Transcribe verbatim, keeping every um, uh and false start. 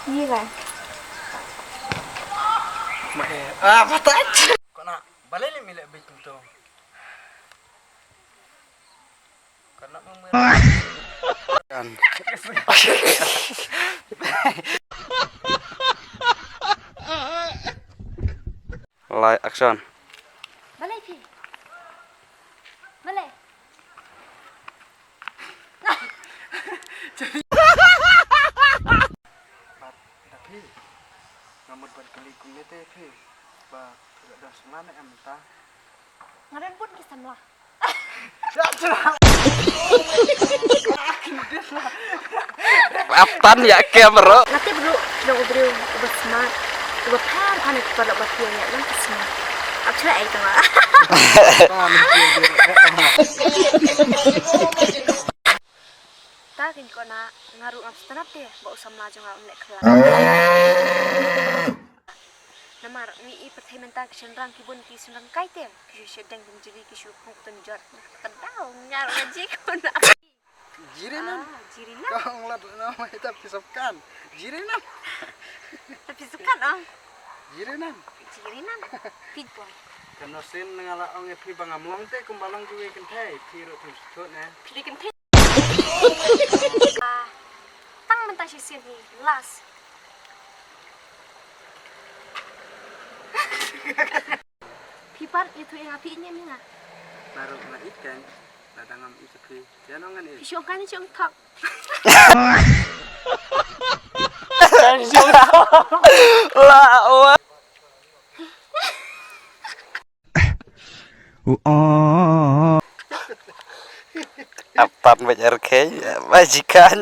Ni kan. Ah, patah. Kau nak balik le milik bit tu. Kau nak memang. Kan. Light, action. Balei phi? Balei? Pat da phi. Nga mut ban kylli kumne te phi. Ba phi la don samla ne em mynta? Nga don bun ki samla. Ap tan ïa kem ruh. Nga tip ruh, dang u briew uba smart, uba pher pher ne ki paralok ba phi ïa nang ki smart. Ap chwa ai tama. Ta kin ko na nga ruh ngam sngewtynnat te ba u samla jong nga un leh khlad. Namar ngi i pyrthei mynta ki shynrang ki bun ki shynrang kai te ki shu shadeng ki jiri ki shu khong tun jot. Ka daw ngar ka ji ko na. Jiri nan. Ah, jiri nan. Kong lat na mai tap ki sop kan. Jiri nan. Tap ki sop kan ong. Jiri nan. Jiri nan. Pit boy. Kan nosin nga la ong e phi ba ngam long te kumba long kiwei kynthei phi ruh phi sut ne. Phi dei kynthei. Ah, tang mynta shisien hi last. Phi pat ïathuh ïa nga phi ïeit ne em ïa nga? Baroh nga ïeit kan. Lada ngam ïeit ïa phi ïa nong ngan ïeit. Phi shong kan shong thok. La wa. Ap tan ba jar khei ba jikan.